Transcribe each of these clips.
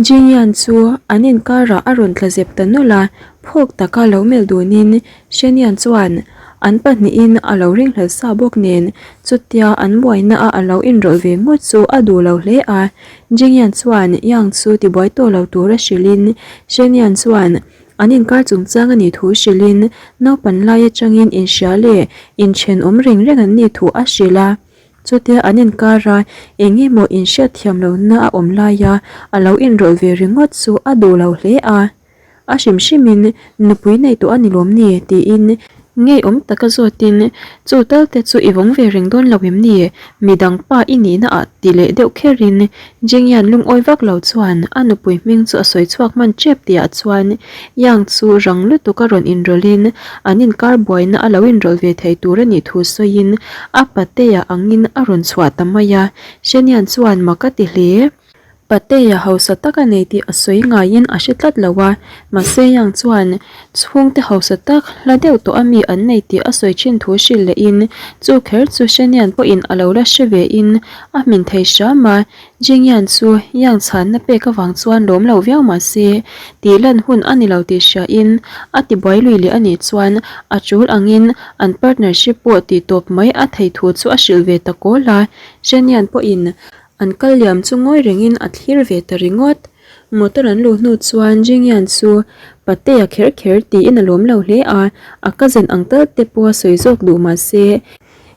Jingyan chu an inkarah a rawn tla zep ta nawlh a, phawk taka lo melh dunin Shenian chuan an pahnihin a lo ringhlel sa bawk nen chutia an buaina a a lo inrawlh ve ngawt chu a duh lo hle a. Jingyan chuan Yang chu tibuai tawh lo tura hrilhin Shenian chuan an inkar chungchang a nih thu hrilhin naupan lai atangin inhria leh inthenawm reng reng an nih thu a hrilh a. Chutia an inkar a, eng emaw inhriat thiam lohna a awm laia a lo inrawlh ve ringawt chu a duh lo hle a. A hrim hrimin nupui nei tawh a ni lawm ni? tiin ngeiawm taka zawtin, Chu tal te chu i vawng ve reng dawn lo em ni? Midang pa i nihna ah ti leh deuh kherin Jingyan lungawi vak lo chuan a nupui hming chu a sawi chhuak hman tep tihah chuan Yang chu rang lutuk a rawn inrawlhin an inkar buaina a lo inrawlh ve thei tur a nih thu sawiin a patea angin a rawn chhuah ta mai a, Shenian chuan mak a ti hle. Patea hausa tak a nei tih a sawi ngaiin a hre tlat lo a, mahse Yang chuan chhungte hausa tak hla deuh tawh a mi an nei tih a sawi thin thu hrilh lehin chu kher chu Shenian pawhin a lo la hre vein a hmin thei hram a, Jingyan chu Yang chhanna pek avang chuan lawm lo viau mah se, tih lan hun a ni lo tih hriain a tibuai lui leh a nih chuan a tul angin an partnership pawh tih tawp mai a thei thu chu a hrilh ve ta kawl a, Shenian pawhin an kal liam chu ngawi rengin a thlir ve ta ringawt. Motor an luh hnu chuan Jingyan chu Patea kher kher tiin a lawm lo hle a, a cousin ang tal te pawh a sawi zawk duh mah se,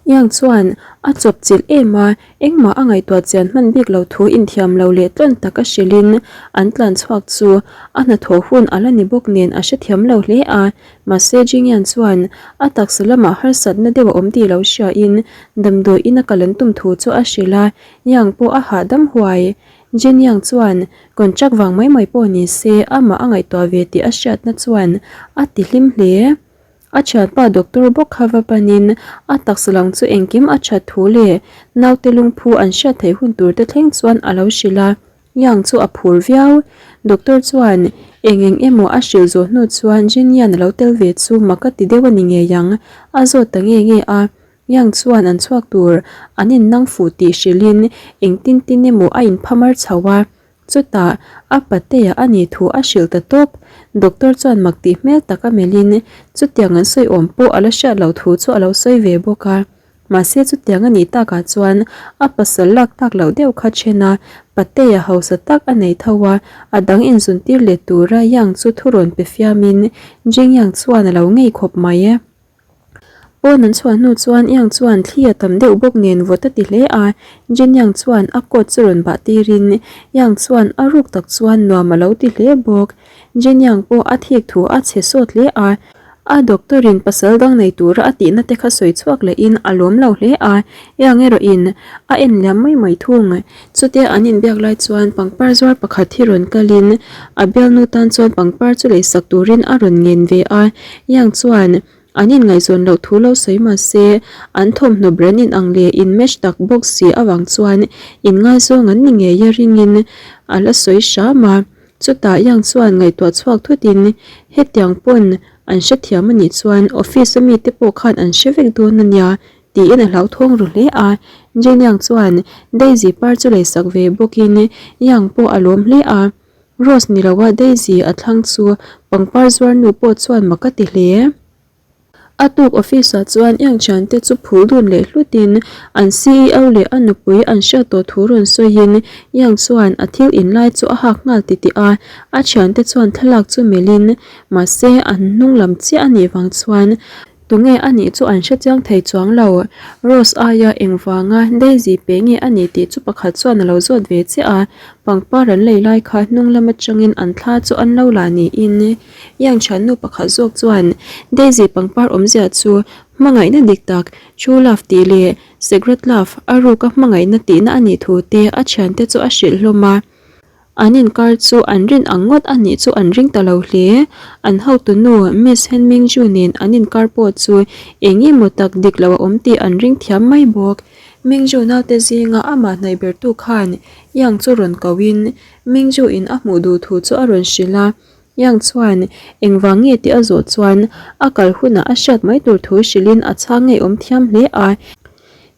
Yang chuan a chawp chilh em a, engmah a ngaihtuah chian hman bik lo thu inthiam lo leh tlawn tak a hrilhin an tlan chhuak chu a hnathawh hun a la ni bawk nen a hrethiam lo hle a. Mahse Jingyan chuan a taksa lamah harsatna deuh a awm tih lo hriain damdawi in a kal an tum thu chu a hrilh a, Yang pawh a hahdam huai. Jin Yang chuan contract vang mai mai pawh ni se amah a ngaihtuah ve tih a hriatna chuan a ti hlim hle. A thianpa doctor bawk kha va panin a taksa lang chu engkim a that thu leh naute lungphu an hriat theih hun tur te thleng chuan a lo hrilh a, Yang chu a phur viau. Doctor chuan eng eng emaw a hrilh zawh hnu chuan Jin Yan a lo tel ve chu mak a ti deuh a ni ngei ang, a zawt ta nge nge a. Yang chuan an chhuak tur an innang fuh tih hrilhin engtin tin emaw a inphamar chho a. Chutah, a patea a nih thu a hrilh ta tawp. Doctor chuan mak tih hmel tak a melhin chutiang an sawi awm pawh a la hriat loh thu chu a lo sawi ve bawk a. Mahse chutiang a nih takah chuan a pasal lak tak loh deuh kha then a, patea hausa tak a nei tho a, a dang inzuntir let tura Yang chu thurawn pe fiamin Jing Yang chuan a lo ngei khawp mai. Pawn an chhuah hnu chuan Yang chuan thli a tam deuh bawk nen vawt a ti hle a, Jin Yang chuan a coat chu rawn bah tirin Yang chuan a ruk tak chuan nuam a lo ti hle bawk. Jin Yang pawh a thik thu a chhe sawt hle a, a doctor in pasal dang nei tura a tihna te kha sawi chhuak lehin a lawm lo hle a, Yang erawh in a en liam mai mai thung. Chutia an inbiak lai chuan pangpar zuar pakhat hi rawn kalin a bialnu tan chuan pangpar chu leisak turin a rawn ngen ve a, Yang chuan an inngaihzawn loh thu lo sawi mah se an thawmhnaw brand in ang leh in match tak bawk si avang chuan inngaizawng an ni ngei a ringin a la sawi hram a, chutah Yang chuan ngaihtuah chhuak thutin hetiang pawn an hrethiam a nih chuan office a mite pawh khan an hre vek dawn a nia Tiin a hlauthawng ru hle a, Jin Yang chuan Daisy par chu leisak ve bawkin Yang pawh a lawm hle a, Rose ni loa Daisy a thlang chu pangpar zuar nu pawh chuan mak a ti hle. A tuk office ah chuan Yang thiante chu phul dun leh hlutin an ceo leh a nupui an hriat tawh thu rawn sawiin Yang chuan a thil inlai chu a hak nghal titih a, a thiante chuan thlalak chu melhin mahse an hnung lam chiah a nih vang chuan Tunge a nih chu an hre chiang thei chuang lo. Rose aia engvanga Daisy pe nge a nih tih chu pakhat chuan a lo zawt ve chiah a, pangpar an lei lai kha hnung lam atangin an thla chu an lo la niin Yang thiannu pakhat zawk chuan Daisy pangpar awmzia chu hmangaihna dik tak, true love tih leh secret love, a ruka hmangaihna tihna a nih thu te a thiante chu a hrilh hlawm a. An inkar chu an rin ang ngawt a nih chu an ring ta lo hle. An hotu nu Miss Hen Mingju nen an inkar pawh chu eng emaw tak dik lo a awm tih an ring thiam mai bawk. Mingju naute zinga amah hnaih bertu khan Yang chu rawn koin Mingju in a hmuh duh thu chu a rawn hrilh a. Yang chuan engvang nge tih a zawh chuan a kal hunah a hriat mai tur thu hrilhin a chhang ngeiawm thiam hle a.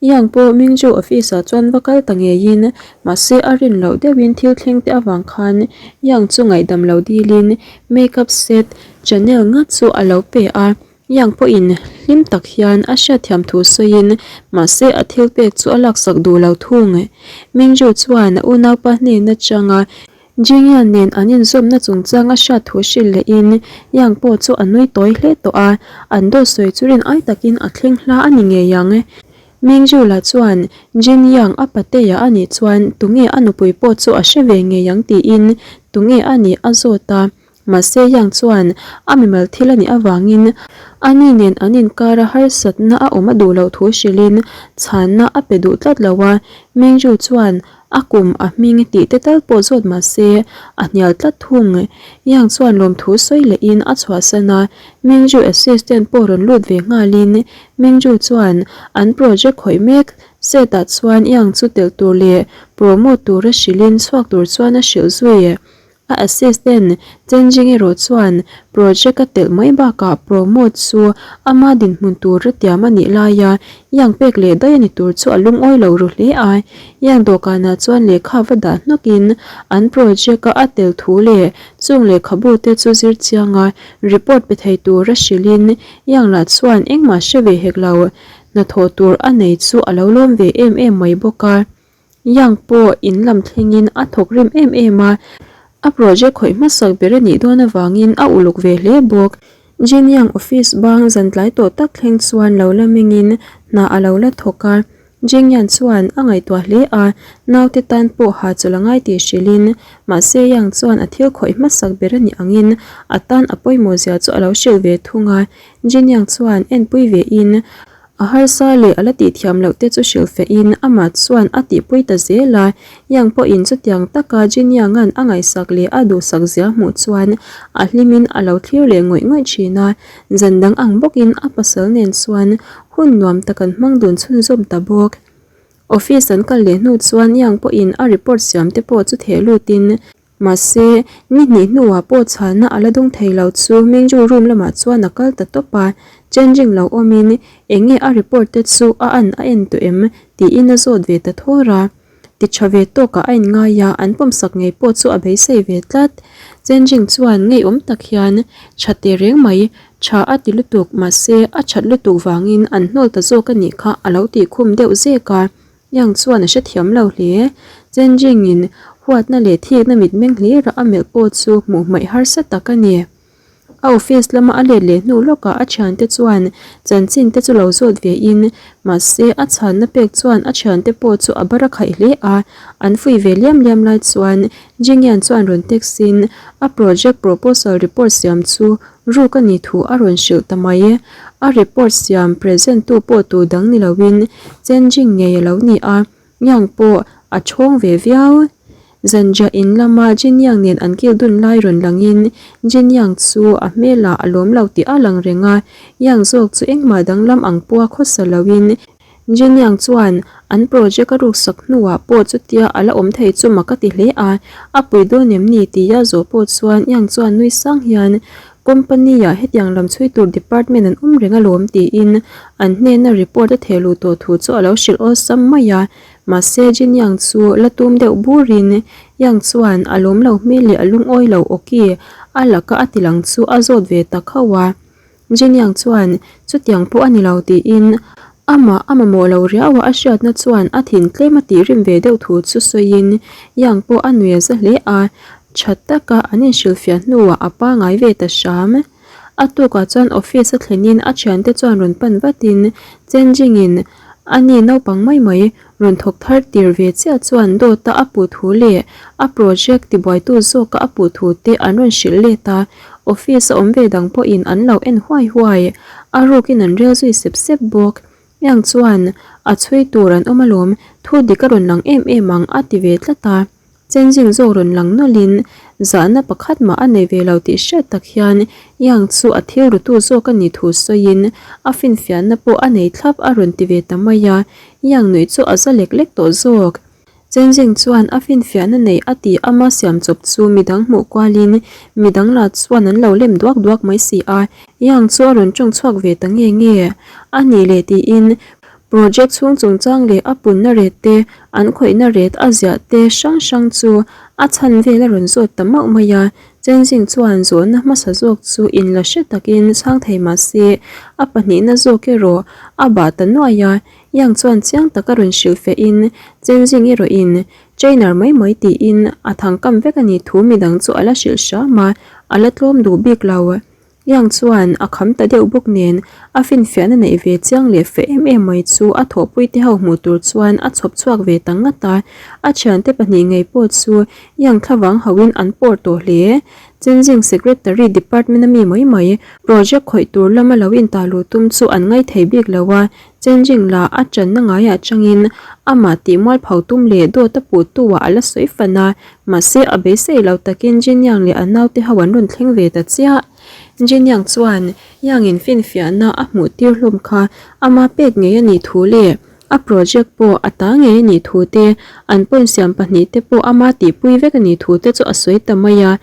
Yang pawh Mingzhu office ah chuan va kal ta ngeiin mahse a rin loh deuhin thil thleng te avang khan Yang chu ngaihdam lo dilin makeup set Chanel ngat chu a lo pe a. Yang pawhin hlim tak hian a hriatthiam thu sawiin mahse a thil pek chu a laksak duh lo thung. Mingzhu chuan a unaupa hnen atanga Jingyan nen an inzawmna chungchang a hriat thu hrilh lehin Yang pawh chu a nui tawi hle tawh a, an dawt sawi chu rin ai takin a thleng hla a ni ngei ang. Mingzhu lah chuan Jin Yang a patea a nih chuan tunge a nupui pawh chu a hre ve ngei ang tiin tunge a nih a zawt a, mahse Yang chuan a mimal thil a nih avangin ani nen an inkara harsatna a awm a duh loh thu hrilhin chhanna a pe duh tlat lo a, Mingzhu chuan A kum a hming tih te tal pawh zawt mah se, a hnial tlat thung. Yang chuan lawmthu sawi lehin a chhuahsan a, Mingju assistant pawh rawn lut ve nghalin Mingju chuan an project khawih mek set ah chuan Yang chu telh tur leh promote tura hrilhin chhuak tur chuan a hrilh zui. A assistant Chenjing erawh chuan project a telh mai bakah promote chu ama dinhmun tur a tiam a nih laia Yang pek leh daih a ni tur chu a lungawi lo ru hle a. Yang dawhkanah chuan lehkha va dah hnawkin an project a a tel thu leh chung lehkhabu te chu zir chianga report pe thei tur a hrilhin Yang lah chuan engmah hre ve hek lo hnathawh tur a nei chu a lo lawm ve em em mai bawk a. Yang pawh in lam thlengin a thawk rim em em a, a project khawih hmasak ber a nih dawn avangin a uluk ve hle bawk. Jin Yang office bang zan tlai tawh tak thleng chuan lo la mengin hna a lo la thawk a. Jing Yan chuan a ngaihtuah hle a, naute tan pawh ha chawlh a ngai tih hrilhin, mahse Yang chuan a thil khawih hmasak ber a nih angin a tan a pawimawh zia chu a lo hrilh ve thung a. Jin Yang chuan enpui ve in, A harsa leh a la tihthiam loh te chu hrilhfehin amah chuan a tihpui ta zel a, Yang pawhin chutiang taka Jin Yang-a'n a ngaihsak leh a duhsak zia hmuh chuan a hlimin a lo thlir leh ngawih ngawih thin a, zan dang ang bawkin a pasal nen chuan hun nuam tak an hmang dun chhunzawm ta bawk. Office an kal leh hnu chuan Yang pawhin a report siam te pawh chu theh lutin, Mahse, ni hnih hnuah pawh chhanna a la dawng thei lo chu Mingju room lamah chuan a kal ta tawp a, changing lo awmin eng nge a report te chu a an a en tawh em tiin a zawt ve ta thawr a. Ti tha ve tawkah a inngai a, an pawmsak ngei pawh chu a beisei ve tlat. Changing chuan ngeiawm tak hian tha teh reng mai, tha a ti lutuk, mahse a that lutuk vangin an hnawl ta zawk a nih kha a lo tih khum deuh zek a. Yang chuan a hrethiam lo hle. Chenjingin huatna leh thikna mitmeng hlira a melh pawh chu hmuh hmaih harsa tak a ni. A office lama a let leh hnu lawkah a thiante chuan chanchin te chu lo zawt ve in, mahse a chhanna pek chuan a thiante pawh chu a bar a khaih hle a. An fuih ve liam liam lai chuan Jingyan chuan rawn text in a project proposal report siam chu Ruk a nih thu a rawn hrilh ta mai. A report siam present tu pawh tu dang ni loin changing ngei a lo ni a, Yang pawh a chhawng ve viau. Zanriah in lama Jin Yang nen an kil dun lai rawn langin Jin Yang chu a hmelah a lawm lo tih a lang reng a, Yang zawk chu engmah danglam ang pawha khawsa loin Jin Yang chuan an project a ruksak hnuah pawh chutia a la awm thei chu mak a ti hle a, a pui dawn em ni tia zawh pawh chuan Yang chuan nui sang hian Company ah hetiang lam chhui tur department an awm reng alawm tiin an hnena report a theh luh tawh thu chu a lo hrilh awlsam mai a, mahse Jin Yang chu la tum deuh burin Yang chuan a lawm lo hmel leh a lungawi lo awki a laka a ti lang chu a zawt ve ta khauh a. Jeniang chuan, Chutiang pawh a ni lo tiin amah a mamawh lo riau a, a hriatna chuan a thin tlem a tih rim ve deuh thu chu sawiin Yang pawh a nui a za hle a, tha taka an inhrilhfiah hnuah a pangai ve ta hram. A tukah chuan office a thlenin a thiante chuan rawn pan vatin Chenjingin a ni naupang mai mai Rawn thawk thar tir ve chiah chuan dawta a puh thu leh a project tibuaitu zawka a puh thu te an rawn hrilh let a, office a awm ve dang pawhin an lo en huai huai. A rukin an rel zui sep sep bawk. Yang chuan a chhui tur an awm alawm, thu dik a rawn lang em em ang a ti ve tlat a. Chenzing zawk rawn lang nawlhin zahna pakhat mah a nei ve lo tih hriat tak hian Yang chu a thil rutu zawk a nih thu sawiin a finfiahna pawh a nei thlap a rawn ti ve ta mai a, Yang nuih chu a za lek lek tawh zawk. Chenzing chuan a finfiahna nei a tih ama siam chawp chu midang hmuh kualin midang lah chuan an lo lem duak duak mai si a, Yang chu a rawn tawng chhuak ve ta nge nge a nih leh tiin. Project chhung chungchang leh a punna ret te, an khawihna ret a ziah te hrang hrang chu a chhan vel a rawn zawt ta mauh mai a. Chenzing chuan zawhna hmasa zawk chu inla hre takin chhang thei mah se, a pahnihna zawk erawh a bah ta nuai a. Yang chuan chiang taka rawn hrilh fehin Chenzing erawhin Trainer mai mai tiin a thangkam vek a nih thu midang chu a la hrilh hram a, a la tlawm duh bik lo. Yang chuan a kham ta deuh bawk nen a finfiahna neih ve chiang leh feh em em mai chu a thawhpui te ho hmuh tur chuan a chhawp chhuak ve ta ngat a, a thiante pahnih ngei pawh chu Yang thlavang hauhin an pawr tawh hle. Chenzing Secretary Department a mi mai mai project khawih tur lama lo intah luh tum chu an ngaithei bik lo a, Chenzing lah a tanna ngaiah changin amah tih mualpho tum leh dawt a puhtu ah a la sawi fan a, mahse a beisei lo takin Jin Yang leh a naute ho an rawn thleng ve ta chiah. Jin Yang chuan Yang in finfiahna a hmuh tir hlawm kha ama pek ngei a nih thu leh a project pawh a ta ngei a nih thu te, an point siam pahnih te pawh ama tihpui vek a nih thu te chu a sawi ta mai a.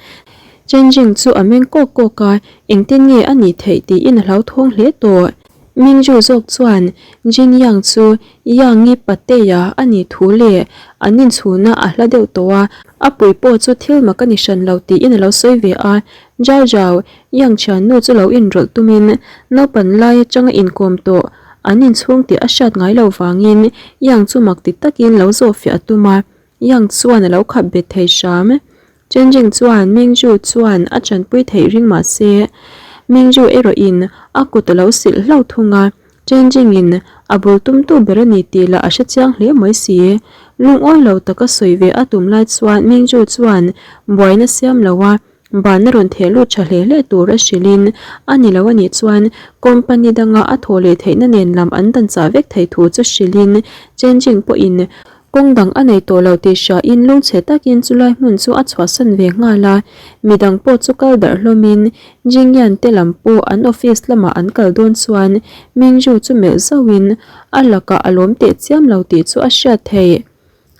Chenzing chu a meng kawk kawk a, engtin nge a nih theih tiin a hlauthawng hle tawh. Mingju zawk chuan Jin Yang chu Yang-i patea a nih thu leh an inchhuna a hla deuh tawh a, a pui pawh chu thil mak a ni hran lo tiin a lo sawi ve a. Zhao Zhao, Yang thiannu chu lo inrawlh tumin naupan lai atanga inkawm tawh an inchhung tih a hriat ngai lo vangin Yang chu mak ti takin lo zawhfiah a tum a, Yang chuan a lo khap bet thei hram. Chengcheng chuan Mingju chuan a chanpui theih ring mah se, Mingju erawhin a kut a lo silh hlauh thung a, Chengchengin a bul tumtu ber a ni tih lah a hre chiang hle mai si. Lungawi lo taka sawi ve a tum lai chuan Mingju chuan buaina siam lo a, ban a rawn theh lut tha hle hle tur a hrilhin a ni lo a nih chuan company danga a thawh leh theihna nen lam an dan chah vek thei thu chu hrilhin Chengcheng pawhin Kawng dang a nei tawh lo tih hriain lungchhe takin chulai hmun chu a chhuahsan ve nghal a, midang pawh chu kal darh hlawmin Jingyan te lam pawh an office lamah an kal dawn chuan Mingzhu chu melh zauhin a lakah a lawm teh chiam lo tih chu a hriat theih.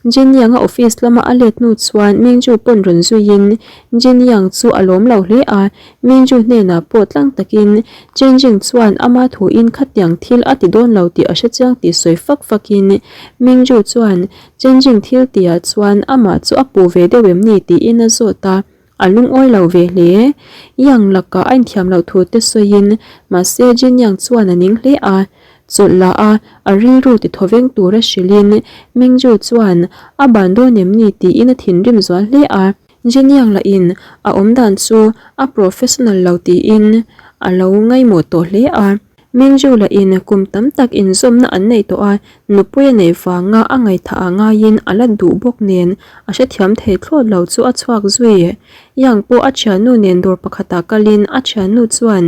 Jinyang-a office lama a let hnu chuan Mingzhu pawn rawn zuiin Jinyang chu a lawm lo hle a, Mingzhu hnenah pawh tlang takin Chenjing chuan ama thuin khatiang thil a ti dawn lo tih a hre chiang tih sawi fak fakin Mingzhu chuan Chenjing thil tihah chuan amah chu a puh ve deuh em ni tiin a zawt a, a lungawi lo ve hle. Yang lakah a inthiam loh thu te sawiin mahse Jin Yang chuan a ning hle a, chawlh la a, a rilru ti thawveng tura hrilhin Mingzhu chuan a ban dawn em ni tiin a thinrim zual hle a. Jeniang lahin a awmdan chu a professional lo tiin a lo ngaimawh tawh hle a. Mingju lahin kum tam tak inzawmna an nei tawh a, nupui a neih vanga a ngaihthah ah ngaiin a la duh bawk nen a hrethiam thei thlawt lo chu a chhuak zui. Yang pawh a thiannu nen dawr pakhatah kalin a thiannu chuan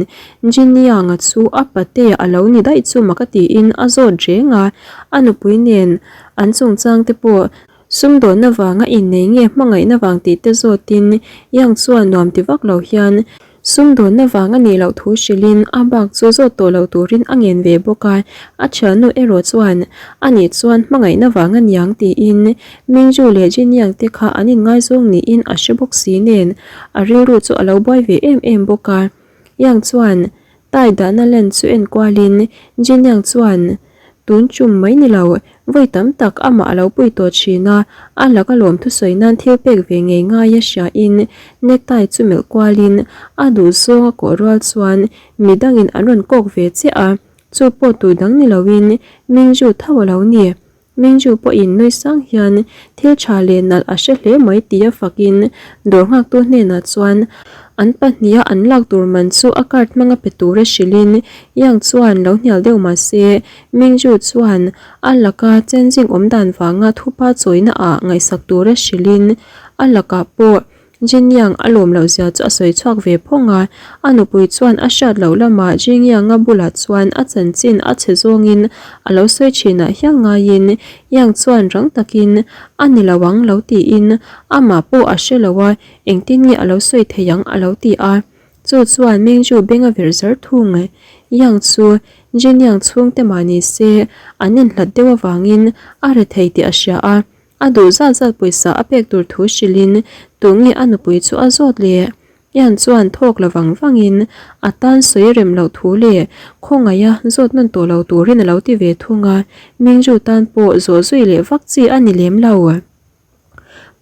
Jeniang-a chu a patea a lo ni daih chu mak a tiin a zawt reng a, a nupui nen an chungchang te pawh Sumdawnna vanga innei nge hmangaihna vang tih te zawtin Yang chuan nuam ti vak lo hian sumdawnna vang a nih loh thu hrilhin a bak chu zawt tawh lo turin a ngen ve bawk a, a thiannu erawh chuan a nih chuan hmangaihna vang a niang tiin Mingju leh Jin Yang te kha an inngaizawng niin a hre bawk si nen a rilru chu a lo buai ve em em bawk a. Yang chuan Tai dahna len chu en kualin Jin Yang chuan tun tum mai ni lo, vawi tam tak amah a lo pui tawh thin a, a laka lawm thusawi nan thil pek ve ngei ngai a hriain necktie chu melh kualin a duh zawng a kawh rual chuan midangin an rawn kawk ve chiah a, chu pawh tu dang ni loin Mingju tho a lo ni. Mingju pawhin nui sang hian thil tha leh nalh a hre hle mai tia fakin dawr nghaktu hnenah chuan an pahniha an lak tur man chu a card hmanga pe tura hrilhin Yang chuan lo hnial deuh mah se Mingju chuan a laka changing awm dan vanga thupa chawina ah ngaihsak tura hrilhin a lakah pawh Jin Yang a lawm loh zia chu a sawi chhuak ve phawng a, a nupui chuan a hriat loh lamah Jin Yang-a bulah chuan a chanchin a chhe zawngin a lo sawi thinah hial ngaiin Yang chuan rang takin a ni lo ang lo tiin amah pawh a hre lo a, engtin nge a lo sawi thei ang a lo ti a. Chu chuan Mingju beng a verh zar thung. Yang chu Jin Yang chhungte mah ni se an inhlat deuh avangin a rethei tih a hria a, A duh zat zat pawisa a pek tur thu hrilhin tunge a nupui chu a zawt leh. Ian chuan thawk la vang vangin a tan sawi rem loh thu leh khawngaiha zawt nawn tawh lo turin a lo ti ve thung a, Mingju tan pawh zawh zui leh vak chi a ni lem lo.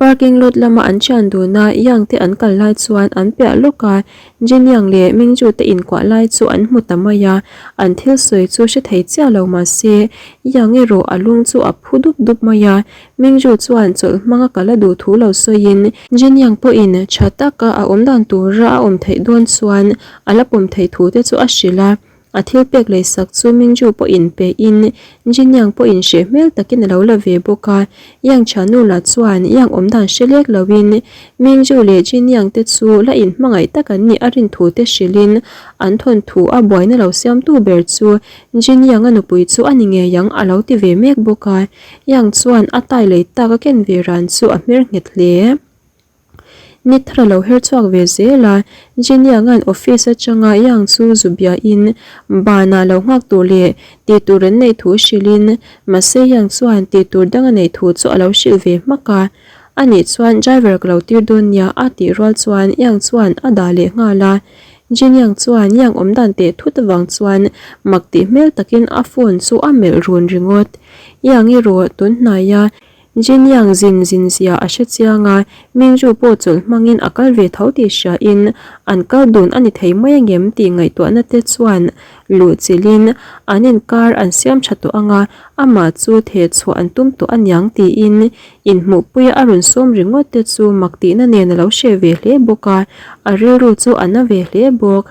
Parking lot lama an thian dun a, Yang te an kal lai chuan an piah lawk a, Jin Yang leh Mingju te inkuah lai chu an hmu ta mai a, an thil sawi chu hre thei chiah lo mah se Yang erawh a lung chu a phu dup dup mai a, Mingju chuan chawlh hmanga kal a duh thu lo sawiin, Jin Yang pawhin tha taka a awm dan tura a awm theih dawn chuan a la pawm theih thu te chu a hrilh a, A thil pek lei sak chu Mingju pawhin pe in Jin Yang pawhin hreh hmel takin a lo la ve bawk a. Yang Chanu lah chuan Yang awm dan hre lek lo in Mingju leh Jin Yang te chu la in hmangaih tak an nih a rin thu te hrilh in an thawn thu a buaina lo siamtu ber chu Jin Yang a nupui chu a ni ngei ang a lo ti ve mek bawk a. Yang chuan a tai lei tak a ken ve ran chu a hmer nghet hle. Ni thar a lo her chhuak ve zel a, Jinianga'n office atanga Yang chu zu biain banah lo nghak tur leh tih tur an neih thu hrilhin mahse Yang chuan tih tur dang a neih thu chu a lo hrilh ve hmak a. Anih chuan driver ka lo tir dawn nia a tih rual chuan Yang chuan a dah leh nghal a. Jiniang chuan Yang awm dan teh thut avang chuan mak tih hmel takin a phone chu a melh run ringawt. Yang erawh tun hnaia Jin Yang zin zin zia a hre chiang a, Mingju pawh chawlh hmangin a kal ve tho tih hriain an kal dun a ni thei mai angem tih ngaihtuahna te chuan luh chilhin an inkar an siam tha tawh ang a, amah chu theh chhuah an tum tawh aniang tiin inhmuhpuia a rawn sawm ringawt te chu mak tihna nen a lo hreh ve hle bawk a, a rilru chu a na ve hle bawk.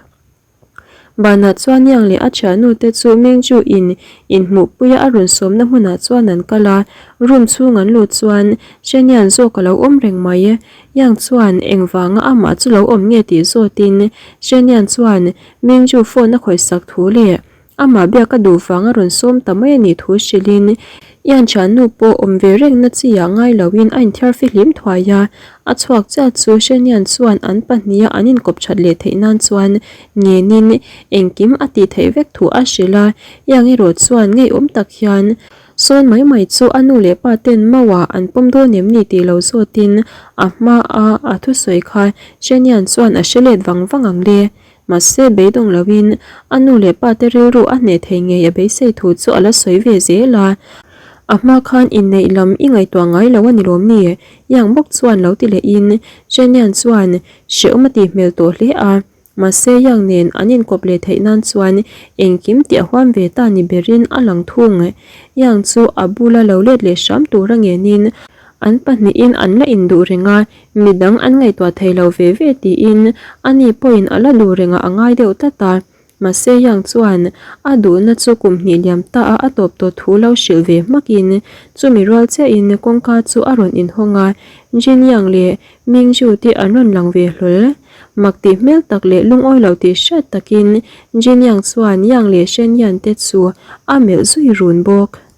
Banah chuan Yang leh a thiannu te chu Mingju in inhmuhpuia a rawn sawmna hmunah chuan an kal a, room chhung an lut chuan Shenian zawk a lo awm reng mai. Yang chuan engvanga amah chu lo awm nge tih zawtin Shenian chuan Mingju phone a khawihsak thu leh Amah biak a duh vang a rawn sawm ta mai a nih thu hrilhin Ian thiannu pawh awm ve rengna chi ah ngai loin a inthiar fihlim thuai a, a chhuak chiah chu Hrenian chuan an pahniha an inkawp that leh theih nan chuan ngenin engkim a tih theih vek thu a hrilh a, Iang erawh chuan ngeiawm tak hian sawn mai mai chu a nu leh pa ten mauah an pawm dawn em ni tih lo zawtin a hma a a thusawi kha Hrenian chuan a hre let vang vang ang le. Mahse, beidawng loin a nu leh pa te rilru a hneh thei ngei a beisei thu chu a la sawi ve zel a. A hma khan inneih lam i ngaihtuah ngai lo a ni lawm ni? Yang bawk chuan lo ti lehin Chenian chuan hrehawm a tih hmel tawh hle a. Mahse, Yang nen an inkawp leh theih nan chuan engkim tih a huam ve ta ni berin a lang thung. Yang chu a bula lo let leh hram tura ngenin an pahnihin an la induh reng a, Midang an ngaihtuah thei lo ve ve tiin ani pawhin a la duh rengah a ngai deuh tlat a. Mahse Yang chuan a duhna chu kum hnih liam ta a a tawp tawh thu lo hrilh ve hmakin chumi rual chiahin kawngka chu a rawn inhawng a, Jin Yang leh Ming Zhu te an rawn lang ve hlawl. Mak tih hmel tak leh lungawi lo tih hriat takin Jin Yang chuan Yang leh Shen Yan te chu a melh zui run bawk.